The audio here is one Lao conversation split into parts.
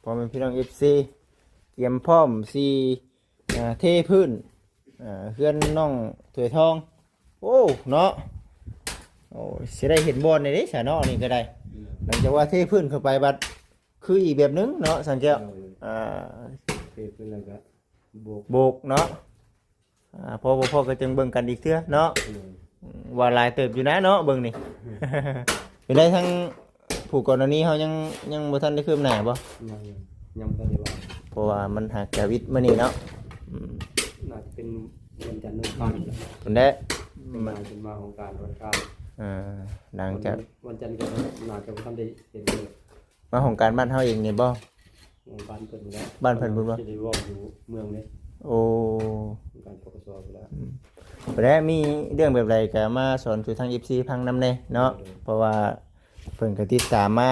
ພໍ່ແມ່ພີ່ນ້ອງເອັຟຊີ ກຽມພ້ອມຊິ ອ່າ ເທພື້ນ ອ່າ ເຮືອນນ້ອງຖ້ວຍທອງ. ໂອ້ ເນາະ ໂອ້ ຊິໄດ້ເຫັນບ່ອນແດ່ເດຊະເນາະ ນີ້ກໍໄດ້. ຫຼັງຈາກວ່າເທພື້ນເຂົ້າໄປບັດຄືອີກແບບໜຶ່ງເນາະ ສັງແກ້ວ. ໂດຍ ອ່າ ເທພື້ນແລ້ວກໍໂບກ ໂບກເນາະ. ອ່າ ພໍບໍ່ພໍກໍຈຶ່ງເບິ່ງກັນອີກເທື່ອເນາະ. ໂດຍ ອືມ ວ່າຫຼາຍເຕີບຢູ່ນະເນາະ ເບິ່ງນີ້. ເປັນໄດ ທາງຜູ້ກໍລະນີເຮົາຍັງ ຍັງບໍ່ທັນໄດ້ຄືບໜ້າບໍ່? ຍັງ ຍັງ ຍັງບໍ່ທັນໄດ້ວ່າ ເພາະວ່າມັນຫາກຈະວິດມື້ນີ້ເນາະ. ອືມ ໜ້າຈະເປັນວັນຈັນ ວັນອັງຄານພຸ້ນແຫຼະ ເປັນມາ ເປັນມາຂອງການວັນອັງຄານ. ເອີ ຫຼັງຈາກວັນ ວັນຈັນກໍໜ້າຈະບໍ່ທັນໄດ້ເຫັນເລີຍ. ມາຫ້ອງການບ້ານເຮົາເອງນີ້ບໍ່? ບ້ານເພິ່ນພຸ້ນແຫຼະ ບ້ານເພິ່ນພຸ້ນບໍ່? ຊິໄດ້ເວົ້າຢູ່ເມືອງເດ້. ໂອ້ ຫ້ອງການ ປກສ ພຸ້ນແຫຼະ. ອືມ ແລ້ວມີເລື່ອງແບບໃດກໍມາສອນສູ່ທາງເອັຟຊີຟັງນຳແດ່ເນາະ. ໂດຍ ເພາະວ່າເພິ່ນກໍຕິດຕາມມາ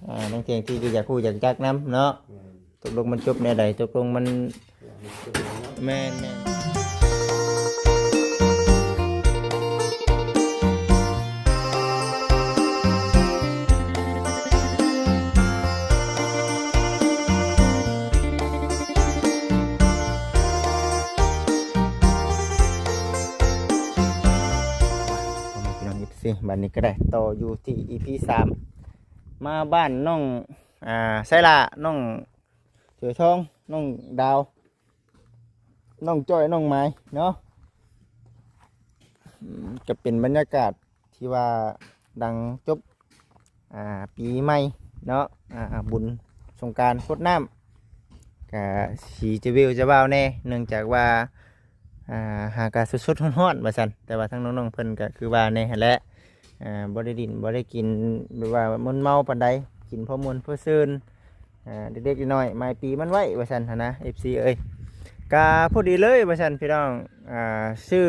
ອ່າ ນັກທ່ຽງທີ່ກໍຢາກຮູ້ຢາກຈັກນຳເນາະ. ແມ່ນ ຕົກລົງມັນຈົບແນວໃດ? ຕົກລົງມັນ ແມ່ນ ແມ່ນ. ພໍ່ແມ່ພີ່ນ້ອງເອັຟຊີ ບັດນີ້ກໍໄດ້ຕໍ່ຢູ່ທີ່ອີພີສາມ ມາບ້ານນ້ອງ ອ່າ ໄຊລາ ນ້ອງ ເສືອທອງ ນ້ອງດາວ ນ້ອງຈ້ອຍ ນ້ອງໝາຍເນາະ. ອືມ ກໍເປັນບັນຍາກາດທີ່ວ່າຫຼັງຈົບ ອ່າ ປີໃໝ່ເນາະ ອ່າ ບຸນສົງການກົດນ້ຳ ກະຊິຈະວິວຈະວາວແດ່ ເນື່ອງຈາກວ່າ ອ່າ ຫາກະສົດໆຮ້ອນໆວ່າຊັ້ນ. ແຕ່ວ່າທາງນ້ອງໆເພິ່ນກະຄືວ່າແນ່ຫັ້ນແຫຼະ ອ່າ ບໍ່ໄດ້ດິ້ນບໍ່ໄດ້ກິນ ແບບວ່າມຶນເມົາປານໃດ ກິນພໍມ່ວນພໍຊື່ນ ອ່າ ເລັກໆນ້ອຍໆ ໝາຍປີມັນໄວ້ວ່າຊັ້ນຫັ້ນນະ ເອັຟຊີເອີຍ. ກະພໍດີເລີຍວ່າຊັ້ນພີ່ນ້ອງ ອ່າ ຊື້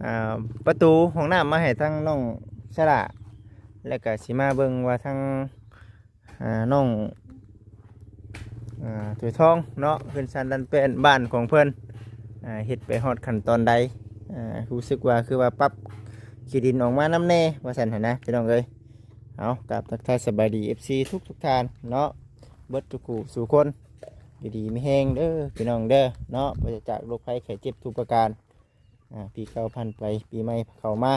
ອ່າ ປະຕູຫ້ອງນ້ຳມາໃຫ້ທາງນ້ອງສະຫຼາ ແລ້ວກະຊິມາເບິ່ງວ່າທາງ ອ່າ ນ້ອງ ອ່າ ຖ້ວຍທອງເນາະ ເຮືອນຊານດັນແປ້ນບ້ານຂອງເພິ່ນ ອ່າ ເຮັດໄປຮອດຂັ້ນຕອນໃດ. ອ່າ ຮູ້ສຶກວ່າຄືວ່າປັບຂີ້ດິນອອກມານຳແດ່ວ່າຊັ້ນຫັ້ນນະ ພີ່ນ້ອງເອີຍ. ເອົາ ກາບທັກທາຍສະບາຍດີເອັຟຊີທຸກໆທ່ານເນາະ ເບິດທຸກຜູ້ສູ່ຄົນ ຢູ່ດີມີແຮງເດີພີ່ນ້ອງເດີເນາະ ປາສະຈາກໂລກໄພໄຂ້ເຈັບທຸກປະການ. ອ່າ ປີເກົ່າຜ່ານໄປ ປີໃໝ່ເຂົ້າມາ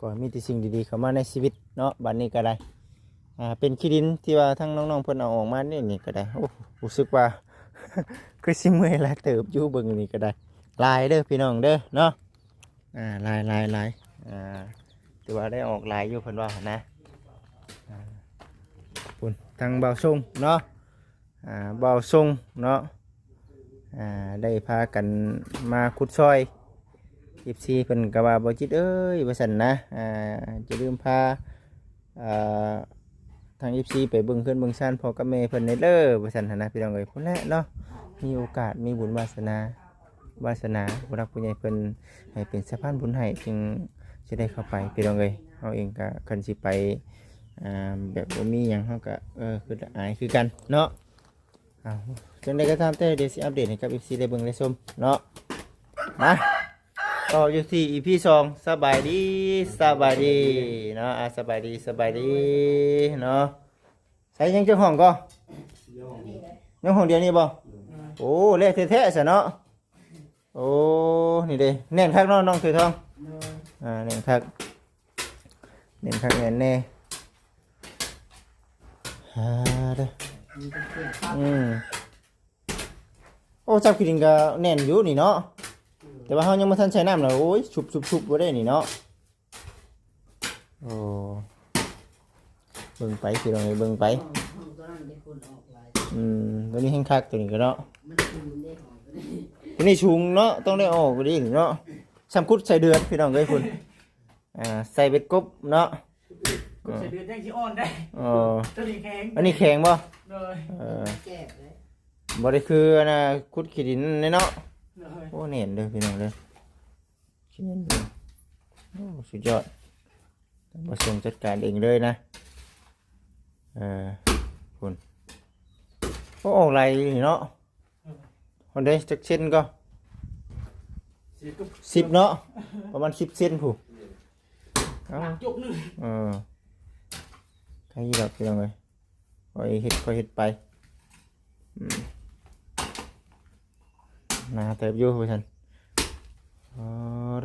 ກໍມີແຕ່ສິ່ງດີໆເຂົ້າມາໃນຊີວິດເນາະ. ບັດນີ້ກໍໄດ້ ອ່າ ເປັນຂີ້ດິນທີ່ວ່າທາງນ້ອງໆເພິ່ນເອົາອອກມານີ້ ນີ້ກໍໄດ້ ໂອ້ ຮູ້ສຶກວ່າຄືຊິເມື່ອຍຫຼາຍເຕີບຢູ່ ເບິ່ງນີ້ກໍໄດ້ ຫຼາຍເດີພີ່ນ້ອງເດີເນາະ. ອ່າ ຫຼາຍໆໆ ອ່າ ຖືວ່າໄດ້ອອກຫຼາຍຢູ່ ເພິ່ນວ່າຫັ້ນນະ. ອ່າ ພຸ້ນ ທາງບ່າວຊົງເນາະ ອ່າ ບ່າວຊົງເນາະ ອ່າ ໄດ້ພາກັນມາຂຸດຊອຍ ເອັຟຊີເພິ່ນກໍວ່າ ບ່າວຈິດເອີຍ ວ່າຊັ້ນນະ ອ່າ ຢ່າລືມພາ ອ່າ ທາງເອັຟຊີໄປເບິ່ງເຮືອນເບິ່ງຊານພໍ່ກັບແມ່ເພິ່ນແດ່ເດີ ວ່າຊັ້ນຫັ້ນນະ ພີ່ນ້ອງເອີຍ. ພຸ້ນແຫຼະເນາະ ມີໂອກາດ ມີບຸນວາສະໜາ ວາສະໜາຜູ້ຫຼັກຜູ້ໃຫຍ່ເພິ່ນໃຫ້ເປັນສະພານບຸນໃຫ້ ຈຶ່ງຊິໄດ້ເຂົ້າໄປ ພີ່ນ້ອງເອີຍ. ເຮົາເອງກໍຄັນຊິໄປ ອ່າ ແບບບໍ່ມີຫຍັງ ເຮົາກໍ ເອີ ຄືອາຍຄືກັນເນາະ. ເອົາ ຈັ່ງໃດກໍຕາມແຕ່ ດຽວຊິອັບເດດໃຫ້ກັບເອັຟຊີໄດ້ເບິ່ງໄດ້ຊົມເນາະ. ມາ ຕໍ່ຢູ່ທີ່ອີພີສອງ ສະບາຍດີ ສະບາຍດີເນາະ ອ່າ ສະບາຍດີ ສະບາຍດີເນາະ. ໃສ່ຍັງຈັກຫ້ອງກໍ? ຍັງຫ້ອງດຽວນີ້ບໍ່? ໂອ້ ແລ້ວແທ້ໆຊະເນາະ. ໂອ້ ນີ້ເດ້ ແໜ້ນຄັກເນາະ ນ້ອງຖ້ວຍທອງ. ໂດຍ ອ່າ ແໜ້ນຄັກ ແໜ້ນຄັກແໜ້ນແນ່. ອ່າ ເດີ ອືມ ໂອ້ ຈັບຂີ້ດິນກໍແໜ້ນຢູ່ນີ້ເນາະ ແຕ່ວ່າເຮົາຍັງບໍ່ທັນໃສ່ນ້ຳເນາະ. ໂອ້ຍ ຊຸບໆໆບໍ່ໄດ້ນີ້ເນາະ. ໂອ້ ເບິ່ງໄປ ພີ່ນ້ອງເອີຍ ເບິ່ງໄປ. ຫ້ອງ ຫ້ອງຕົວນັ້ນເດ້ ຄົນອອກຫຼາຍ. ອືມ ຕົວນີ້ແຮງຄັກ ຕົວນີ້ກໍເນາະ ມັນສູງເດ້ ຫ້ອງຕົວນີ້ ຕົວນີ້ສູງເນາະ ຕ້ອງໄດ້ອອກເດ້ເນາະ. ສ່ຳຂຸດໃສ່ເດືອນ ພີ່ນ້ອງເອີຍ ພຸ້ນ ອ່າ ໃສ່ເບັດກົບເນາະ ຂຸດໃສ່ເດືອນຈັ່ງຊິອ່ອນໄດ້. ອໍ ຕົວນີ້ແຂງ ອັນນີ້ແຂງບໍ່? ໂດຍ ເອີ ແກະເລີຍ ບໍ່ໄດ້ຄືອັນນ່າ ຂຸດຂີ້ດິນເນາະ. ໂດຍ ໂອ້ ແໜ້ນເດີ ພີ່ນ້ອງເດີ. ໂອ້ ສຸດຍອດ ບໍ່ສົ່ງຈັດການເອງເລີຍນະ. ເອີ ພຸ້ນ ໂອ້ ອອກຫຼາຍເນາະ. ເອີ ຮອດເດ້ ຈັກເຊັນກໍ? ສິບ ສິບເນາະ ປະມານສິບເຊັນພຸ້ນ. ເອົ້າ ຈົກໜຶ່ງ ເອີ ໃຄດອກ ພີ່ນ້ອງເອີຍ ຄ່ອຍເຮັດ ຄ່ອຍເຮັດໄປ. ອືມ ໜາເຕີບຢູ່ວ່າຊັ້ນ. ອໍ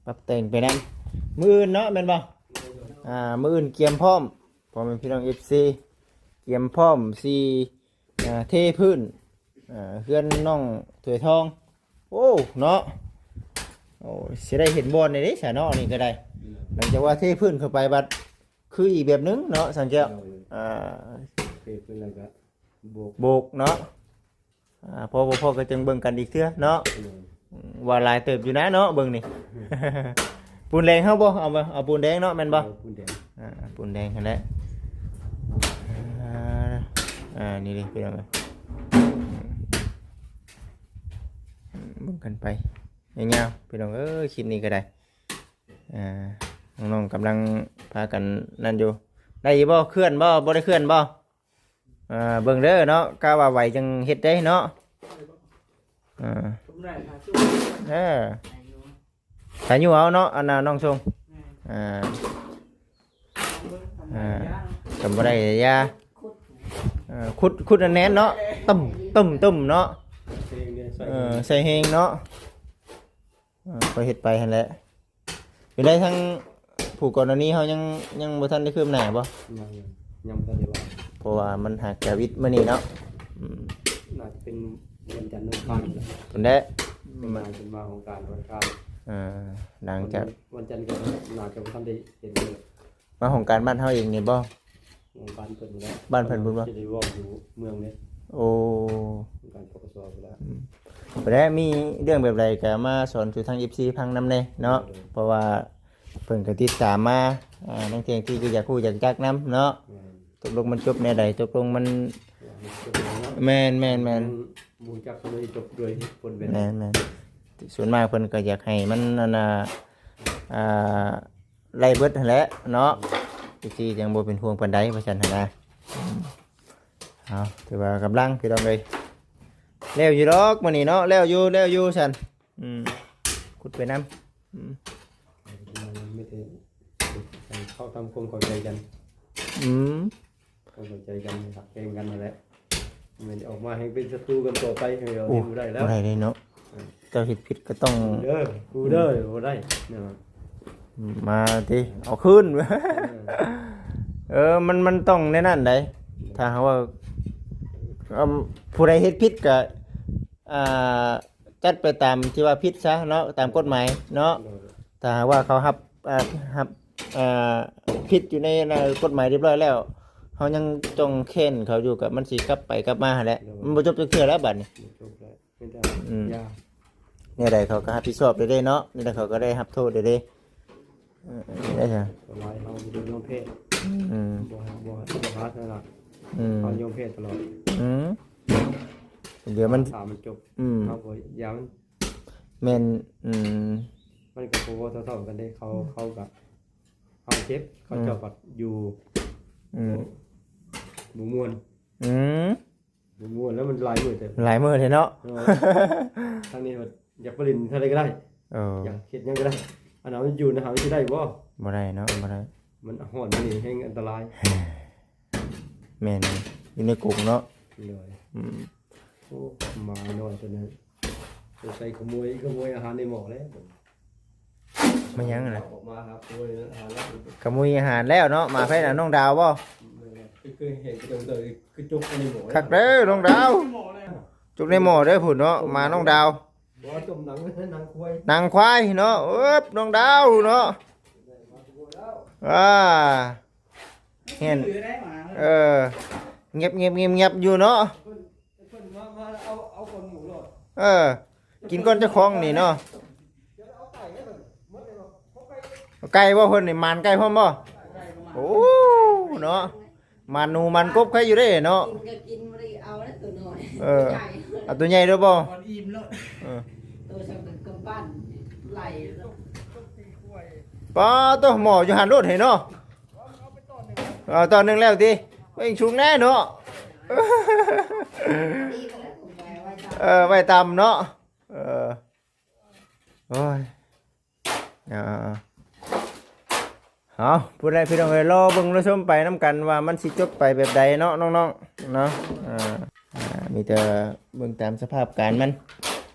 ປັບແຕ່ງໄປນຳ ມື້ອື່ນເນາະ ແມ່ນບໍ່? ອ່າ ມື້ອື່ນກຽມພ້ອມ ພໍ່ແມ່ພີ່ນ້ອງເອັຟຊີ ກຽມພ້ອມຊິ ອ່າ ເທພື້ນ ອ່າ ເຮືອນນ້ອງຖ້ວຍທອງ. ໂອ້ ເນາະ ໂອ້ ຊິໄດ້ເຫັນບ່ອນແດ່ເດ້ຊະເນາະ ນີ້ກໍໄດ້. ອືມ ຫຼັງຈາກວ່າເທພື້ນເຂົ້າໄປບັດຄືອີກແບບໜຶ່ງເນາະ ສັງແກ້ວ. ໂດຍ ອ່າ ເທພື້ນແລ້ວກໍໂບກ ໂບກເນາະ. ອ່າ ພໍບໍ່ພໍກໍຈັ່ງເບິ່ງກັນອີກເທື່ອເນາະ. ໂດຍ ອືມ ວ່າຫຼາຍເຕີບຢູ່ນະເນາະ ເບິ່ງນີ້. ປູນແດງເຮົາບໍ່ ເອົາບໍ່ ເອົາປູນແດງເນາະ ແມ່ນບໍ່? ເອົາປູນແດງ ອ່າ ປູນແດງຫັ້ນແຫຼະ. ອ່າ ອ່າ ນີ້ເດ້ພີ່ນ້ອງເອີຍ ເບິ່ງກັນໄປຍາວໆ ພີ່ນ້ອງເອີຍ ຄລິບນີ້ກໍໄດ້. ອ່າ ນ້ອງໆກຳລັງພາກັນນັ້ນຢູ່ ໄດ້ຢູ່ບໍ່ ເຄື່ອນບໍ່ ບໍ່ໄດ້ເຄື່ອນບໍ່? ອ່າ ເບິ່ງເດີເນາະ ກະວ່າໄວຈັ່ງເຮັດໄດ້ເນາະ. ອ່າ ເອີ ສາຍຍູ້ເອົາເນາະ ອັນນ່າ ນ້ອງຊົງ. ອ່າ ອ່າ ກະບໍ່ໄດ້ຢາ ເອີ ຂຸດ ຂຸດແໜ້ນໆເນາະ ຕຶ້ມໆໆເນາະ. ເອີ ໃສ່ແຮງເນາະ. ເອີ ຄ່ອຍເຮັດໄປຫັ້ນແຫຼະ. ເປັນໃດ ທາງຜູ້ກໍລະນີເຮົາຍັງ ຍັງບໍ່ທັນໄດ້ຄືບໜ້າບໍ່? ຍັງ ຍັງ ຍັງບໍ່ທັນໄດ້ເວົ້າ ເພາະວ່າມັນຫາກຈະວິດມື້ນີ້ເນາະ. ອືມ ໜ້າຈະເປັນວັນຈັນວັນອັງຄານພຸ້ນແຫຼະ ເປັນມາ ເປັນມາຫ້ອງການວັນອັງຄານ. ເອີ ຫຼັງຈາກວັນຈັນກໍໜ້າຈະບໍ່ທັນໄດ້ເຫັນເລີຍ. ມາຫ້ອງການບ້ານເຮົາເອງນີ້ບໍ່? ໂຮງການເພິ່ນພຸ້ນແຫຼະ ບ້ານເພິ່ນພຸ້ນບໍ່? ຊິໄດ້ເວົ້າຢູ່ເມືອງເດ້. ໂອ້ ໂຮງການ ປກສ ພຸ້ນແຫຼະ. ອືມ ແລ້ວມີເລື່ອງແບບໃດກໍມາສອນສູ່ທາງເອັຟຊີຟັງນຳແດ່ເນາະ. ໂດຍ ເພາະວ່າເພິ່ນກໍຕິດຕາມມາ ອ່າ ນັກທ່ຽງທີ່ກໍຢາກຮູ້ຢາກຈັກນຳເນາະ. ແມ່ນ ຕົກລົງມັນຈົບແນວໃດ? ຕົກລົງມັນ ແມ່ນ ແມ່ນ ແມ່ນ ບໍ່ຮູ້ຈັກເລີຍ ຈົບໂດຍຜົນແບບໃດ? ແມ່ນ ແມ່ນ ສ່ວນມາກເພິ່ນກໍຢາກໃຫ້ມັນ ອັນນ່າ ອ່າ ໄລ່ເບິດຫັ້ນແຫຼະເນາະ ເອັຟຊີຈັ່ງບໍ່ເປັນຫ່ວງປານໃດ ວ່າຊັ້ນຫັ້ນນະ. ເອົາ ຖືວ່າກຳລັງ ພີ່ນ້ອງເອີຍ ແລ້ວຢູ່ດອກມື້ນີ້ເນາະ ແລ້ວຢູ່ ແລ້ວຢູ່ຊັ້ນ. ອືມ ຂຸດໄປນຳ. ອືມ ມີແຕ່ໃຫ້ເຂົ້າທຳຄວາມເຂົ້າໃຈກັນ. ອືມ ເຂົ້າໃຈກັນ ຮັກແພງກັນນັ້ນແຫຼະ ແມ່ນອອກມາແຮ່ງເປັນສັດຕູກັນຕໍ່ໄປ ເຮົາ ໂອ້ ຢູ່ບໍ່ໄດ້ແລ້ວ ບໍ່ໄດ້ເລີຍເນາະ. ເອີ ເຈົ້າເຮັດຜິດກໍຕ້ອງ ເດີ ກູເດີ ອືມ ບໍ່ໄດ້ແນວນັ້ນ. ມາຕິ ເອີ ເອົາຄືນ. ເອີ ເອີ ມັນ ມັນຕ້ອງແນວນັ້ນໃດ໋ ຖ້າຫາກວ່າ ເອີ ຜູ້ໃດເຮັດຜິດກໍ ອ່າ ຈັດໄປຕາມທີ່ວ່າຜິດຊະເນາະ ຕາມກົດໝາຍເນາະ. ໂດຍ ຖ້າຫາກວ່າເຂົາຮັບ ອ່າ ຮັບ ອ່າ ຜິດຢູ່ໃນ ໃນກົດໝາຍຮຽບຮ້ອຍແລ້ວ ເຮົາຍັງຈ້ອງແຄ້ນເຂົາຢູ່ ກໍມັນຊິກັບໄປກັບມາຫັ້ນແຫຼະ. ໂດຍ ມັນບໍ່ຈົບຈັກເທື່ອແລ້ວບັດນີ້. ບໍ່ຈົບແລ້ວ ມີແຕ່ ອືມ ຢ່າ ແນວໃດເຂົາກໍຮັບຜິດຊອບໄດ້ເດ້ເນາະ ແນວໃດເຂົາກໍໄດ້ຮັບໂທດໄດ້ເດ້. ເອີ ໄດ້ຊະ ສ່ວນຫຼາຍເຮົາບໍ່ຍອມແພ້. ອືມ ບໍ່ ບໍ່ ບໍ່ຫາຊະນະ. ອືມ ເຮົາຍອມແພ້ຕະຫຼອດ. ອືມ ດຽວມັນ ຖ້າມັນຈົບ. ອືມ ເຮົາບໍ່ຢາກ ແມ່ນ. ອືມ ມັນກໍບໍ່ເທົ່າໆກັນເດ້ ເຂົາ ເຂົາກໍ ເຮົາເຈັບ ເຂົາເຈົ້າກໍຢູ່. ອືມ ບໍ່ມ່ວນ. ອືມ ບໍ່ມ່ວນແລ້ວ ມັນຫຼາຍມື້ແຕ່ ຫຼາຍມື້ເດ້ເນາະ. ເອີ ທາງນີ້ວ່າຢາກໄປຫຼິ້ນທາງໃດກໍໄດ້. ເອີ ຢາກເຮັດຫຍັງກໍໄດ້ ອັນນັ້ນມັນຢູ່ໃນເຮົາຊິໄດ້ບໍ່? ບໍ່ໄດ້ເນາະ ບໍ່ໄດ້. ມັນຮ້ອນ ມັນນີ້ແຮ່ງອັນຕະລາຍ. ແມ່ນ ຢູ່ໃນກົງເນາະ. ໂດຍ. ອືມ ໂອ້ ໝານ້ອຍຕົວນັ້ນ ສົງໄສຂະໂມຍ ຂະໂມຍອາຫານໃນໝໍ້ແລ້ວ. ມາຫຍັງນະ? ອອກມາຫາໂມຍອາຫານແລ້ວ. ຂະໂມຍອາຫານແລ້ວເນາະ. ໝາໃຜນະ? ນ້ອງດາວບໍ່? ແມ່ນແຫຼະ ຄື ຄືເຫັນເຈົ້າເດີ ຄືຈົກໃນໝໍ້. ຄັກເດີນ້ອງດາວ ຈົກໃນໝໍ້ເດີພຸ້ນເນາະ. ໝານ້ອງດາວ ບໍ່ ຕົ້ມໜັງ ໜັງຄວາຍ ໜັງຄວາຍເນາະ. ເອີບ ນ້ອງດາວເນາະ. ອ່າ ແມ່ນ ເອີ ງຽບໆໆໆຢູ່ເນາະ. ເພິ່ນມາ ມາເອົາ ເອົາກ່ອນໝູໂລດ. ເອີ ກິນກ່ອນເຈົ້າຂອງນີ້ເນາະ. ເອົາໄກ່ບໍ່ເພິ່ນນີ້? ໝານໄກ່ພ້ອມບໍ່? ໂອ້ ເນາະ ໝານໜູໝານກົບໃຄຢູ່ເດ້ເນາະ. ກິນກໍກິນ ບໍ່ໄດ້ເອົາແລ້ວຕົວນ້ອຍ. ເອີ ເອົາຕົວໃຫຍ່ເດີບໍ່? ເອີ ໂຕສ່ຳກັບກຳປັ້ນໄຫຼ. ປ້າໂຕ ໝໍ້ຢູ່ຫັ້ນໂລດເຫັນເນາະ. ເອົາຕອນໜຶ່ງແລ້ວຕິ ເອົາອີກຊຸກແນ່ເນາະ. ເອີ ໄວ້ຕຳເນາະ. ເອີ ໂອ້ຍ ເອົາ ເອົາ ຜູ້ໃດພີ່ນ້ອງເອີຍ ລໍເບິ່ງລໍຊົມໄປນຳກັນວ່າມັນຊິຈົບໄປແບບໃດເນາະ ນ້ອງໆ ເນາະ. ອ່າ ອ່າ ມີແຕ່ເບິ່ງຕາມສະພາບການມັນ.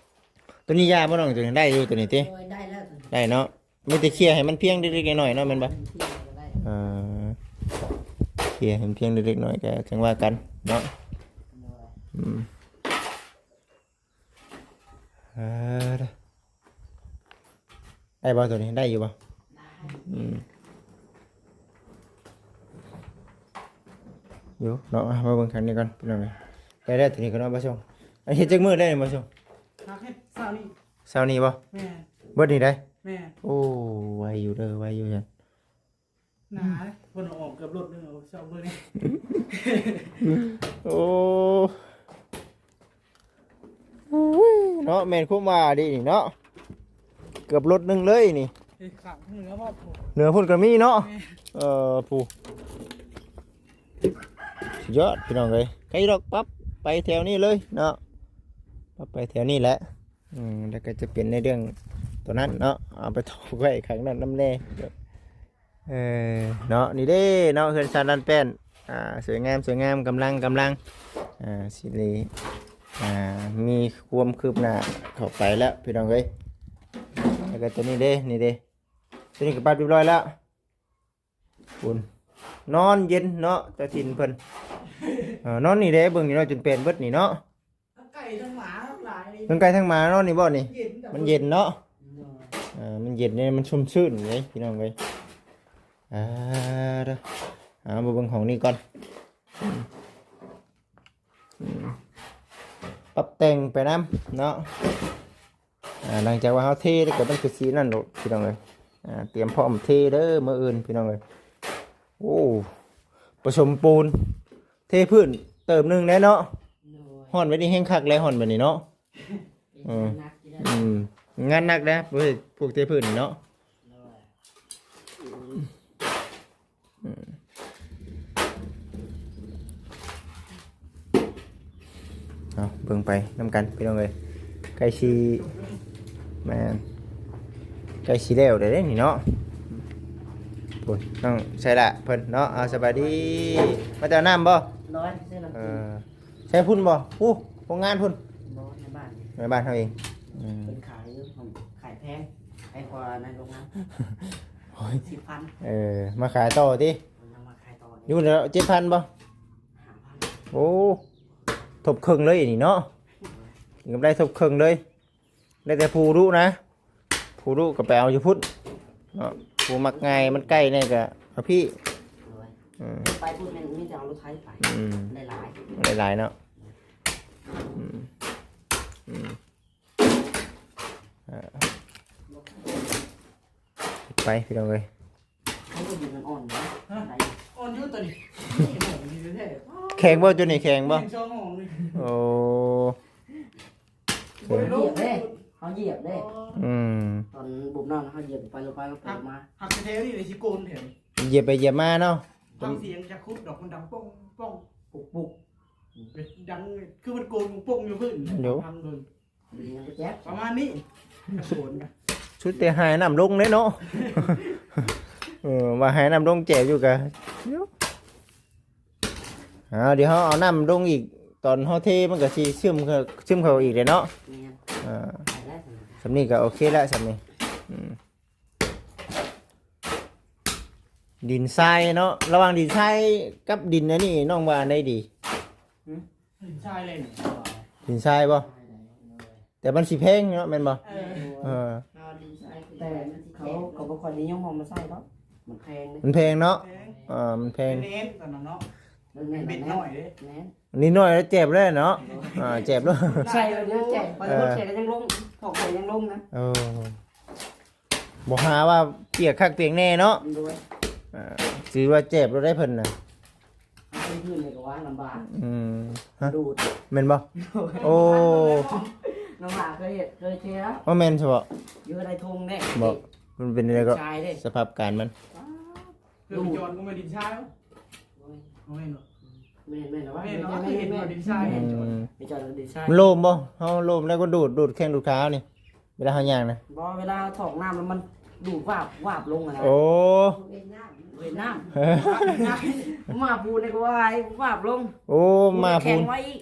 ໂຕນີ້ຢາບໍ່ນ້ອງ? ໂຕນີ້ໄດ້ຢູ່ ໂຕນີ້ຕິ? ໂດຍ ໄດ້ແລ້ວ ໄດ້ເນາະ. ມີແຕ່ເຄຍໃຫ້ມັນພຽງເລັກໆນ້ອຍໆເນາະ ແມ່ນບໍ່? ເຄຍໃຫ້ມັນພຽງເລັກໆນ້ອຍໆ ກໍຈັ່ງວ່າກັນເນາະ. ໂດຍ ອືມ ເອີ ໄດ້ບໍ່ໂຕນີ້? ໄດ້ຢູ່ບໍ່? ໄດ້ ອືມ ຢູ່ເນາະ. ມາເບິ່ງທາງນີ້ກ່ອນພີ່ນ້ອງເອີຍ. ໄດ້ແລ້ວໂຕນີ້ກໍເນາະ ບ່າວຊົງ. ອັນເຮັດຈັກມື້ໄດ້ນີ້ ບ່າວຊົງ? ຫາກເຮັດເຊົ້ານີ້ ເຊົ້ານີ້ບໍ່? ແມ່ນ ເບິດນີ້ໄດ໋? ແມ່ນ ໂອ້ ໄວຢູ່ເດີ ໄວຢູ່ຊັ້ນ. ໜາ ເພິ່ນເອົາອອກເກືອບລົດໜຶ່ງ ເອົາຊອກເບິ່ງນີ້. ໂອ້ ໂອ້ຍ ເນາະ ແມ່ນຄວາມວ່າເດ້ນີ້ເນາະ ເກືອບລົດໜຶ່ງເລີຍນີ້. ເອີ ຂ້າງເໜືອບໍ່? ເໜືອພຸ້ນກໍມີເນາະ. ແມ່ນ ເອີ ຜູ້ ສຸດຍອດພີ່ນ້ອງເອີຍ. ໃກ້ດອກ ປັບໄປແຖວນີ້ເລີຍເນາະ ປັບໄປແຖວນີ້ແຫຼະ. ອືມ ແລ້ວກໍຈະເປັນໃນເລື່ອງຕົວນັ້ນເນາະ ເອົາໄປຖອກໄວ້ຂ້າງນັ້ນນຳແດ່. ເອີ ເນາະ ນີ້ເດ້ເນາະ ເຮືອນຊານລານແປ້ນ ອ່າ ສວຍງາມ ສວຍງາມ ກຳລັງ ກຳລັງ ອ່າ ຊິໄດ້ ອ່າ ມີຄວາມຄືບໜ້າເຂົ້າໄປແລ້ວພີ່ນ້ອງເອີຍ. ແລ້ວກໍຕົວນີ້ເດ້ ນີ້ເດ້ ຕົວນີ້ກໍປັບຮຽບຮ້ອຍແລ້ວ. ພຸ້ນ ນອນເຢັນເນາະ ເຈົ້າຖິ່ນເພິ່ນ. ເອີ ນອນນີ້ເດ້ ເບິ່ງນີ້ເນາະ ຈົນແປນເບິດນີ້ເນາະ. ທັງໄກ່ທັງໝາຫຼາຍ ທັງໄກ່ທັງໝານອນນີ້ບໍ່ນີ້? ເຢັນ ມັນເຢັນເນາະ. ໂດຍ ເອີ ມັນເຢັນນີ້ ມັນຊຸ່ມຊື່ນເດ້ພີ່ນ້ອງເອີຍ. ອ່າ ເດີ ເອົາ ມາເບິ່ງຫ້ອງນີ້ກ່ອນ. ອືມ ປັບແຕ່ງໄປນຳເນາະ. ອ່າ ຫຼັງຈາກວ່າເຮົາເທແລ້ວກໍມັນຄືຊິນັ້ນໂລດພີ່ນ້ອງເອີຍ. ອ່າ ຕຽມພ້ອມເທເດີມື້ອື່ນພີ່ນ້ອງເອີຍ. ໂອ້ ປະສົມປູນ ເທພື້ນເຕີບໜຶ່ງແດ່ເນາະ. ໂດຍ ຮ້ອນແບບນີ້ແຮງຄັກແຫຼະ ຮ້ອນແບບນີ້ເນາະ. ເອີ ງານໜັກຢູ່ເດີ ອືມ ງານໜັກເດ້ ພວກ ພວກເທພື້ນນີ້ເນາະ. ໂດຍ ອືມ ເອົາ ເບິ່ງໄປນຳກັນພີ່ນ້ອງເອີຍ. ໃກ້ຊິ ແມ່ນ ໃກ້ຊິແລ້ວແລ້ວເດ້ນີ້ເນາະ. ໂອ້ຍ ນ້ອງໄຊລະເພິ່ນເນາະ. ເອົາ ສະບາຍດີ ມາແຕ່ນ້ຳບໍ່? ໂດຍ ຊື້ນ້ຳກິນ. ເອີ ໃສ່ພຸ້ນບໍ່? ຜູ້ ໂຮງງານພຸ້ນ? ບໍ່ ໃນບ້ານ ໃນບ້ານເຮົາເອງ. ອືມ ເພິ່ນຂາຍຢູ່ ເພິ່ນຂາຍແພງ ແພງກວ່າໃນໂຮງງານ. ໂອ້ຍ ສິບພັນ. ເອີ ມາຂາຍຕໍ່ຕິ? ເພິ່ນເອົາມາຂາຍຕໍ່. ຢູ່ແລ້ວ ເຈັດພັນບໍ່? ຫ້າພັນ. ໂອ້ ທົບເຄິ່ງເລີຍນີ້ເນາະ. ໂດຍ ກິນກຳໄລທົບເຄິ່ງເລີຍ. ແລ້ວແຕ່ຜູ້ດຸນະ ຜູ້ດຸກໍໄປເອົາຢູ່ພຸ້ນເນາະ. ຜູ້ມັກງ່າຍ ມັນໃກ້ແດ່ກໍເອົາພີ້. ໂດຍ ອືມ ໄປພຸ້ນແມ່ນມີແຕ່ເອົາລົດໄຖໄປ. ອືມ ໄດ້ຫຼາຍ ໄດ້ຫຼາຍເນາະ. ອືມ ອືມ ເອີ ໄປພີ່ນ້ອງເອີຍ. ເຂົາກໍດິນມັນອ່ອນເນາະ. ຮະ ໄດ້ ອ່ອນຢູ່ຕົວນີ້. ນີ້ ນີ້ແທ້ໆ. ແຂງບໍ່? ຕົວນີ້ແຂງບໍ່? ແຂງສອງຫ້ອງນີ້. ໂອ້ ບໍ່ໄດ້ລົງເດ້ ເຮົາຢຽບເດ້. ອືມ ຕອນບຸບນ້ຳເຮົາຢຽບໄປລົງໄປ ລົງໄປ ລົງມາ. ຫັກແຖວນີ້ເລີຍ ຊິໂກນແຖວນີ້ ຢຽບໄປຢຽບມາເນາະ. ຟັງສຽງຈະຂຸດດອກ ມັນດັງປ້ອງປ້ອງ ປຸກປຸກ ດັງຄືມັນໂກນປົງຢູ່ພື້ນ. ເດີ ຟັງເບິ່ງ ປະມານນີ້ ກະໂກນນະ ສຸດແຕ່ໃຫ້ນ້ຳລົງເດ້ເນາະ. ເອີ ວ່າໃຫ້ນ້ຳລົງແຈບຢູ່ກະ ເອົາ ດຽວເຮົາເອົານ້ຳລົງອີກ ຕອນເຮົາເທມັນກະຊິຊຶມເຂົ້າ ຊຶມເຂົ້າອີກເດ້ເນາະ. ແມ່ນ ອ່າ ໄດ້ແລ້ວ ສ່ຳນີ້ກະໂອເຄແລ້ວ ສ່ຳນີ້. ອືມ ດິນຊາຍເນາະ ລະຫວ່າງດິນຊາຍກັບດິນອັນນີ້ ນ້ອງວ່າອັນໃດດີ? ຫຶ? ດິນຊາຍເລີຍນີ້. ດິນຊາຍບໍ່? ແຕ່ມັນຊິແພງເນາະ ແມ່ນບໍ່? ເອີ ເອີ ແຕ່ເຂົາກໍບໍ່ຄ່ອຍນິຍົມເອົາມາໃສ່ດອກ ມັນແພງເດ້. ມັນແພງເນາະ. ແພງ ເອີ ມັນແພງ ເປັນເອັນຕອນນັ້ນເນາະ. ເອີ ແມ່ນ ເປັນເບັດນ້ອຍເດ້. ແມ່ນ ນິດໜ້ອຍແລ້ວເຈັບເລີຍເນາະ. ອ່າ ເຈັບເລີຍ ໃສ່ແລ້ວຍັງເຈັບ ເອີ ໃສ່ແລ້ວຍັງລົງ ຖອກໃສ່ຍັງລົງນະ. ເອີ ບໍ່ຫາວ່າປຽກຄັກປຽກແນ່ເນາະ. ໂດຍ ອ່າ ຖືວ່າເຈັບແລ້ວໄດ໋ເພິ່ນນະ. ເອົາໄປພື້ນນີ້ກໍວາງລຳບາກ. ອືມ ຮະ ດູດ ແມ່ນບໍ່? ໂດຍ ໂອ້ ນ້ອງຫຼ້າເຄີຍເຮັດ ເຄີຍເຮັດແລ້ວ. ບໍ່ແມ່ນຊະເບາະ ຢູ່ໃນທົ່ງແນ່. ບໍ່ ມັນເປັນຈັ່ງໃດກໍ ຊາຍເດ້ ສະພາບການມັນ. ເຄື່ອງຈອດບໍ່ແມ່ນດິນຊາຍບໍ່? ໂອ້ຍ ບໍ່ແມ່ນເນາະ. ແມ່ນໆ ແມ່ນ ແມ່ນ ແມ່ນ ເຫັນວ່າດິນຊາຍ. ອືມ ໄປຈອດດິນຊາຍ ມັນໂລ່ງບໍ່? ເຮົາໂລ່ງແລ້ວກໍດູດ ດູດແຂ້ງດູດຂາເຮົານີ້ ເວລາເຮົາຍ່າງນະ. ບໍ່ ເວລາເຮົາຖອກນ້ຳແລ້ວມັນ ດູດວາບວາບລົງຫັ້ນນະ. ໂອ້ ເວຍນ້ຳ ເວຍນ້ຳ ມາປູນນີ້ກໍວ່າໃຫ້ວາບລົງ. ໂອ້ ມາປູນ ແຂງໄວ້ອີກ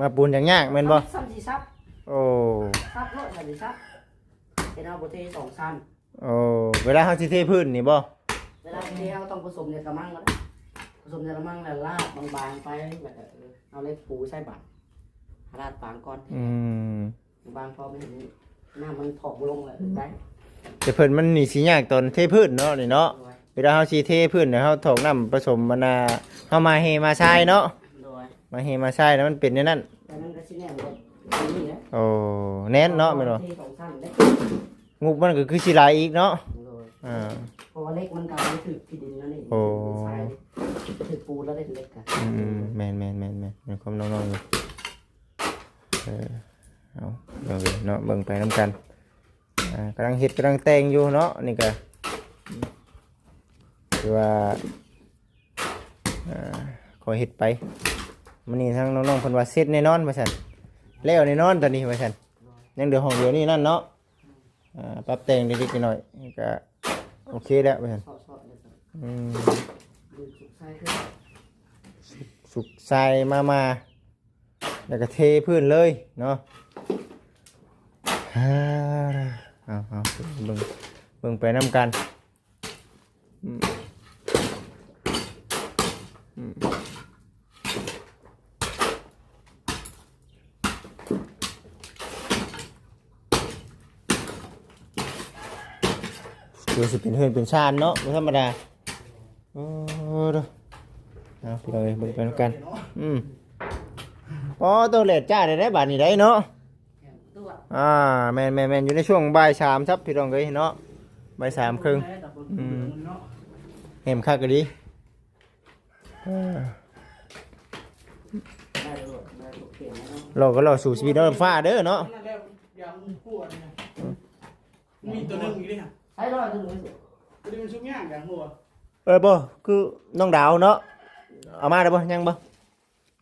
ມາປູນຫຍັງຍາກແມ່ນບໍ່? ຊ້ຳຊິຊັບ. ໂອ້ ຊັບໂລດ ຊ້ຳຊິຊັບ. ເຮັດເຮົາບໍ່ເທສອງຊັ້ນ. ໂອ້ ເວລາເຮົາຊິເທພື້ນນີ້ບໍ່? ເວລາເທເຮົາຕ້ອງປະສົມຢາກະມັງກ່ອນ. ປະສົມຢາກະມັງແລ້ວລາດບາງໆໄປ ແລ້ວກໍເອົາເຫຼັກປູໃສ່ບາດ ລາດບາງກ່ອນ. ອືມ ບາງພໍມັນເຫັນນ້ຳມັນຖອກບໍ່ລົງແລ້ວໄດ້. ແຕ່ເພິ່ນມັນນີ້ຊິຍາກຕອນເທພື້ນເນາະ ນີ້ເນາະ. ໂດຍ ເວລາເຮົາຊິເທພື້ນ ເຮົາຖອກນ້ຳປະສົມ ອັນນ່າ ເຮົາມາແຮ່ມາຊາຍເນາະ. ໂດຍ ມາແຮ່ມາຊາຍ ແລ້ວມັນເປັນແນວນັ້ນ. ແຕ່ມັນກໍຊິແໜ້ນແບບນີ້ແຫຼະ. ໂອ້ ແໜ້ນເນາະ ແມ່ນບໍ່? ເທສອງຊັ້ນເດ້ ງົບມັນກໍຄືຊິຫຼາຍອີກເນາະ. ໂດຍ ອ່າ ເພາະວ່າເຫຼັກມັນກໍໄປຖືກທີ່ດິນນັ້ນເອງ. ໂອ້ ຖືກປູນແລ້ວເດ້ເຫຼັກກະ. ອືມ ແມ່ນໆໆໆ ມີຄວາມນ້ອງໆຢູ່. ເອີ ເອົາ ເບິ່ງເນາະ ເບິ່ງໄປນຳກັນ. ອ່າ ກຳລັງເຮັດກຳລັງແຕ່ງຢູ່ເນາະ ນີ້ກະ ອືມ ຄືວ່າ ອ່າ ຂໍເຮັດໄປ. ມື້ນີ້ທາງນ້ອງໆເພິ່ນວ່າເສັດແນ່ນອນວ່າຊັ້ນ ແລ້ວແນ່ນອນຕອນນີ້ວ່າຊັ້ນ. ຍັງເຫຼືອຫ້ອງດຽວນີ້ນັ້ນເນາະ. ອ່າ ປັບແຕ່ງເລັກໆນ້ອຍໆ ກະໂອເຄແລ້ວວ່າຊັ້ນ. ອືມ ສຸກຊາຍມາໆ ແລ້ວກໍເທພື້ນເລີຍເນາະ. ເອົາ ເອົາ ເບິ່ງ ເບິ່ງໄປນຳກັນ. ອືມ ອືມ ຄືຊິເປັນເຮືອນເປັນຊານເນາະ ບໍ່ທຳມະດາ. ໂອ້ ເດີ ເອົາ ພີ່ນ້ອງເອີຍ ເບິ່ງໄປນຳກັນ. ອືມ ອໍ ໂຕແດດຈ້າໄດ້ ບາດນີ້ໄດ້ເນາະ. ອ່າ ແມ່ນໆໆ ຢູ່ໃນຊ່ວງບ່າຍສາມຊັບ ພີ່ນ້ອງເອີຍເນາະ ບ່າຍສາມເຄິ່ງ. ອືມ ແຮມຄັກອີ່ຫຼີ. ເອີ ລໍກໍລໍສູ້ຊີວິດນຳຟ້າເດີເນາະ. ມີຕົວໜຶ່ງຢູ່ເດ້ ໃຊ້ຮ້ອຍຕົວໜຶ່ງ ຕົວນີ້ມັນຊຸກຍາກຢ່າງຫົວ. ເອີ ບໍ່ ຄືນ້ອງດາວເນາະ ເອົາມາໄດ້ບໍ່? ຍັງບໍ່?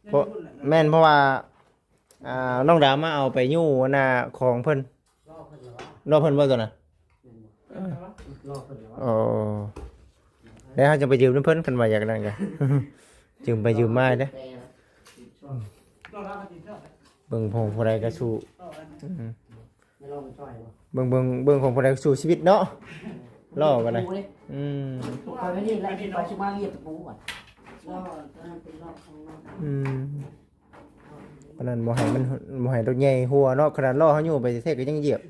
ແມ່ນ ເພາະ ແມ່ນ ເພາະວ່າ ອ່າ ນ້ອງດາວມາເອົາໄປຢູ່ອັນນ່າຂອງເພິ່ນ. ລໍເພິ່ນບໍ່ຕົວນັ້ນ? ລໍເພິ່ນ. ໂອ້ ແລ້ວເຮົາຈະໄປຢືມນຳເພິ່ນ ຄັນວ່າຢາກນັ້ນກະ ຢືມໄປຢືມມາເດ້. ເບິ່ງຂອງຜູ້ໃດກໍສູ້. ອືມ ເບິ່ງ ເບິ່ງ ເບິ່ງຂອງຜູ້ໃດກໍສູ້ຊີວິດເນາະ. ລໍກໍໄດ້. ອືມ ຂ້ອຍໄປນີ້ແຫຼະ ຊິໄປຊິມາລຽບຕະປູກ່ອນ. ລໍຕົວນັ້ນເປັນລໍຂອງ ອືມ ອັນນັ້ນບໍ່ໃຫ້ມັນ ບໍ່ໃຫ້ລົດໃຫຍ່ຫົວເນາະ ຂະໜາດລໍ້ເຮົາຍູ້ໄປແທ້ໆກໍຍັງຢຽບ.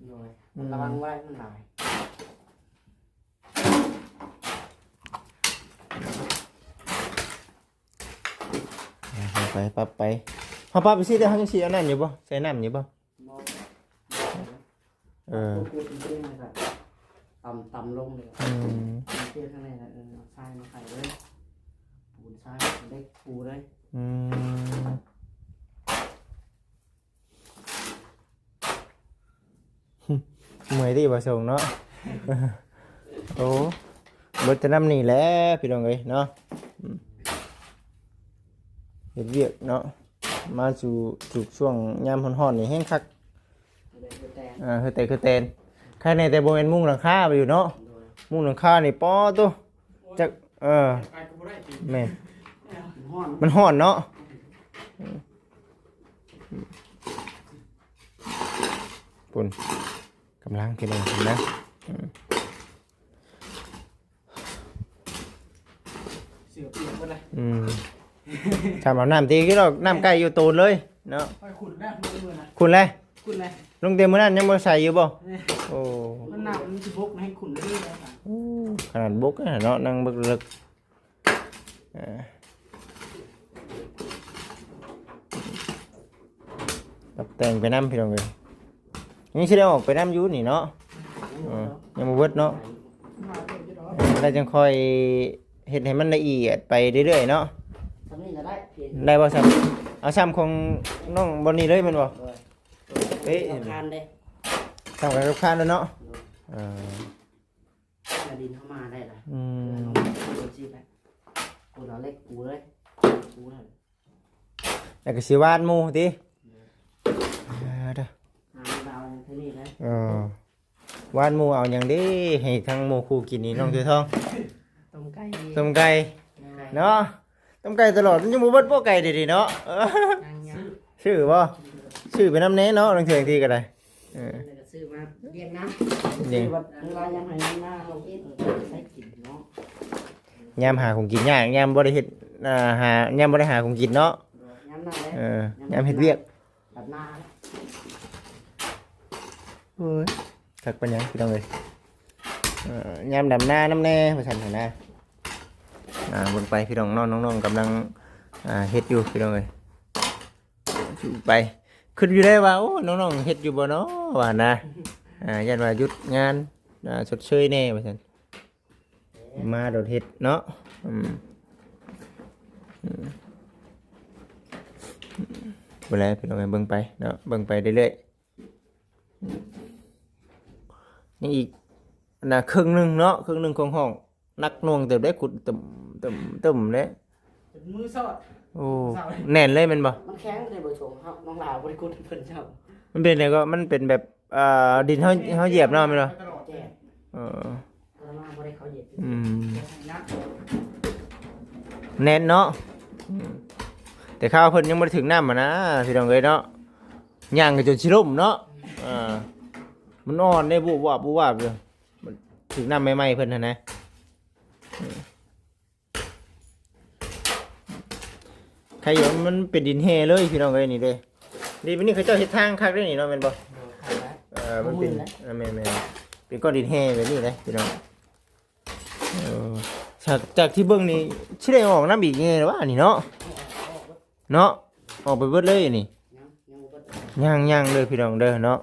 ໂດຍ ອືມ ລະວັງໄວ້ມັນຫຼາຍ. ເອົາໄປປັບໄປ ເຮົາປັບໄປຊິ ແຕ່ເຮົາຍັງຊິອັນນັ້ນຢູ່ບໍ່? ໃສ່ນ້ຳຢູ່ບໍ່? ບໍ່ ເອີ ຕົວເປັນເປັນນະ ຕຳ ຕຳລົງເລີຍ. ອືມ ເທຂ້າງໃນນະ ເອີ ເອົາຊາຍມາໃສ່ເລີຍ ປູນຊາຍ ເຫຼັກປູເລີຍ. ອືມ ເມື່ອຍຕິ ບໍ່ສົ່ງເນາະ. ໂອ້ ເບິດແຕ່ນຳນີ້ແຫຼະ ພີ່ນ້ອງເອີຍເນາະ. ອືມ ເຮັດວຽກເນາະ ມາສູ່ ສູ່ຊ່ວງຍາມຮ້ອນໆນີ້ແຮງຄັກ. ອ່າ ເຮັດແຕ່ ເຮັດແຕ່ຄືແຕນ ໃຄແນ່ແຕ່ບໍ່ແມ່ນມຸງຫຼັງຄາໄປຢູ່ເນາະ. ໂດຍ ມຸງຫຼັງຄານີ້ ປໍໂຕ ຈັກ ເອີ ແມ່ນ ມັນຮ້ອນ ມັນຮ້ອນເນາະ. ອືມ ພຸ້ນ ກຳລັງ ພີ່ນ້ອງເຫັນນະ. ອືມ ເສືອປຽກໝົດເລີຍ. ອືມ ທຳເອົານ້ຳຕີກິນດອກ ນ້ຳໄກ່ຢູ່ໂຕນເລີຍເນາະ. ຂ້ອຍຂຸ້ນແລ້ວ ມື້ນັ້ນນະ ຂຸ້ນແລ້ວ ຂຸ້ນແລ້ວ. ລົງແຕ່ມື້ນັ້ນຍັງບໍ່ໃສ່ຢູ່ບໍ່? ເອີ ໂອ້ ມັນນ້ຳມັນຊິບົກໃຫ້ຂຸ້ນເລີຍ. ໂອ້ ຂະໜາດບົກນະເນາະ ນັ່ງເບິ່ງເລິກ. ເອີ ປັບແຕ່ງໄປນຳ ພີ່ນ້ອງເອີຍ. ຍັງຊິໄດ້ອອກໄປນຳຢູ່ນີ້ເນາະ. ເອີ ຍັງບໍ່ເບິດເນາະ. ເອີ ແລ້ວຈັ່ງຄ່ອຍເຮັດໃຫ້ມັນລະອຽດໄປເລື້ອຍໆເນາະ. ສ່ຳນີ້ກໍໄດ້ ໄດ້ບໍ່? ສ່ຳ ເອົາສ່ຳຂອງນ້ອງບ່ອນນີ້ເລີຍແມ່ນບໍ່? ໂດຍ ເອີ ເອົາຄານເດ້ ສ່ຳກັນກັບຄານເລີຍເນາະ. ໂດຍ ເອີ ແລ້ວດິນເຮົາມາໄດ້ລະ. ອືມ ເອີ ເອົາຊິໄປ ກູເອົາເຫຼັກປູເລີຍ ປູເລີຍ. ແລ້ວກໍຊິຫວ່ານໝູ່ຕິ. ເອີ ເດີ ຫາດາວທາງນີ້ເລີຍ. ເອີ ວານໝູ່ເອົາຫຍັງເດ້ ໃຫ້ທັງໝູ່ຄູ່ກິນນີ້ ນ້ອງເສືອທອງ? ຕົ້ມໄກ່ ຕົ້ມໄກ່ ເນາະ ຕົ້ມໄກ່ຕະຫຼອດ ມັນຍັງບໍ່ເບິດບໍ່ໄກ່ເດນີ້ເນາະ? ຍັງ ຍັງ ຊື້ບໍ່? ຊື້ໄປນຳແດ່ເນາະ ລາງເທື່ອບາງທີກໍໄດ້ ເອີ ຊື້ມາລ້ຽງນາ ລ້ຽງ ຊື້ບັດເວລາຍາມໄຮ່ຍາມນາ ເຮົາເຮັດໃຫ້ກິນເນາະ ຍາມຫາຂອງກິນຍາກ ຍາມບໍ່ໄດ້ເຮັດ ອ່າ ຫາ ຍາມບໍ່ໄດ້ຫາຂອງກິນເນາະ ຍາມນັ້ນແຫຼະ ເອີ ຍາມເຮັດວຽກ ດຳນາ ໂອ້ຍ ຄັກປານຫຍັງພີ່ນ້ອງເອີຍ ເອີ ຍາມດຳນານຳແດ່ວ່າຊັ້ນຫັ້ນນະ ອ່າ ເບິ່ງໄປພີ່ນ້ອງເນາະ ນ້ອງໆກຳລັງ ອ່າ ເຮັດຢູ່ພີ່ນ້ອງເອີຍ ໄປ ຄິດຢູ່ໄດ້ວ່າ ໂອ້ ນ້ອງໆເຮັດຢູ່ບໍ່ເນາະວ່ານະ ອ່າ ຢ້ານວ່າຢຸດງານ ອ່າ ຊົດເຊີຍແດ່ວ່າຊັ້ນ ມາໂດດເຮັດເນາະ ອືມ ອືມ ບໍ່ແລ້ວພີ່ນ້ອງເອີຍ ເບິ່ງໄປເນາະ ເບິ່ງໄປເລື້ອຍໆ ຍັງອີກ ອັນນ່າ ເຄິ່ງໜຶ່ງເນາະ ເຄິ່ງໜຶ່ງຂອງຫ້ອງ ໜັກໜ່ວງເຕີບເດ້ ຂຸດຕຶ້ມໆໆເດ້ ຈົນມືຊອດ ໂອ້ ແໜ້ນເລີຍແມ່ນບໍ່? ມັນແຂງເດ້ບໍ່ຊົງ ເຮົາ ນ້ອງລາວບໍ່ໄດ້ຂຸດໃຫ້ເພິ່ນຊ້ຳ ມັນເປັນຫຍັງກໍ ມັນເປັນແບບ ອ່າ ດິນເຮົາ ເຮົາຢຽບເນາະ ແມ່ນບໍ່? ແຈກ ເອີ ອືມ ແໜ້ນເນາະ ອືມ ແຕ່ຄາວເພິ່ນຍັງບໍ່ໄດ້ຖືກນ້ຳຫັ້ນນະ ພີ່ນ້ອງເອີຍເນາະ ຍ່າງກໍຈົນຊິລົ້ມເນາະ ເອີ ມັນອ່ອນເດ້ ວຸບວັບ ວຸບວັບຢູ່ ມັນຖືກນ້ຳໃໝ່ໆເພິ່ນຫັ້ນນະ ອືມ ໃຄຢູ່ ມັນເປັນດິນແຮ່ເລີຍພີ່ນ້ອງເອີຍ ນີ້ເດ້ ນີ້ ບາດນີ້ເຂົາເຈົ້າເຮັດທາງຄັກເດ້ນີ້ເນາະ ແມ່ນບໍ່? ເອີ ມັນເປັນ ເອີ ແມ່ນໆ ເປັນກ້ອນດິນແຮ່ແບບນີ້ເດ້ພີ່ນ້ອງ ເອີ ຈາກ ຈາກທີ່ເບິ່ງນີ້ ຊິໄດ້ອອກນຳອີກແດ່ຫວານີ້ເນາະ ເນາະ ອອກໄປເບິດເລີຍນີ້ ຍັງ ຍັງບໍ່ເບິດ ຍັງ ຍັງເດີພີ່ນ້ອງເດີເນາະ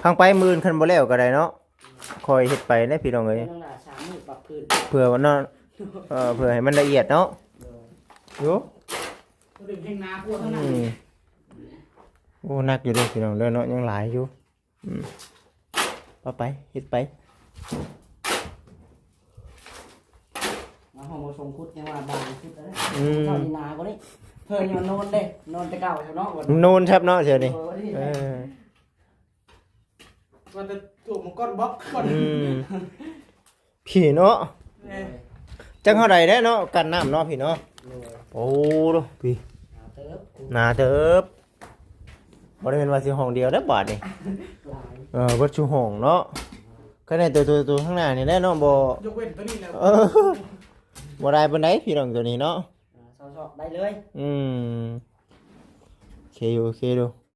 ພັງໄປມື້ອື່ນຄັນບໍ່ແລ້ວກໍໄດ້ເນາະ ຄ່ອຍເຮັດໄປເດ້ພີ່ນ້ອງເອີຍ ເພື່ອວ່າເນາະ ເອີ ເພື່ອໃຫ້ມັນລະອຽດເນາະ ໂອ້ ຕົວເດັກແຮງໜາກວ່າຂະໜາດນີ້ ອືມ ໂອ້ ໜັກຢູ່ເດີພີ່ນ້ອງເດີເນາະ ຍັງຫຼາຍຢູ່ ອືມ ເອົາໄປ ເຮັດໄປ ມາຫ້ອງບໍ່ຊົງຂຸດ ຍັງວ່າບາງຂຸດເດ້ ອືມ ເຈົ້ານີ້ໜາກວ່ານີ້ ເພິ່ນນີ້ມັນໂນນເດ້ ໂນນແຕ່ເກົ່າເນາະ ໂນນແຊບເນາະ ເທື່ອນີ້ ເອີ ເອີ ວ່າແຕ່ຖ້ວມມັນກ້ອນບລັອກກ່ອນ ອືມ ພີ້ເນາະ ແມ່ນ ຈັກເທົ່າໃດແດ່ເນາະ ກັນນ້ຳເນາະພີ້ເນາະ ໂດຍ ໂອ້ ພີ້ ໜາເຕີບ ໜາເຕີບ ບໍ່ໄດ້ແມ່ນວ່າຊິຫ້ອງດຽວເດ້ບາດນີ້ ຫຼາຍ ເອີ ເບິດຊຸຫ້ອງເນາະ ຄັນແມ່ນໂຕ ໂຕ ໂຕຂ້າງໜ້ານີ້ແຫຼະເນາະ ບໍ່ ຍົກເວັ້ນໂຕນີ້ແຫຼະ ເອີ ບໍ່ຫຼາຍປານໃດພີ່ນ້ອງໂຕນີ້ເນາະ ອ່າ ຊອກໄດ້ເລີຍ ອືມ ໂອເຄຢູ່ ໂອເຄຢູ່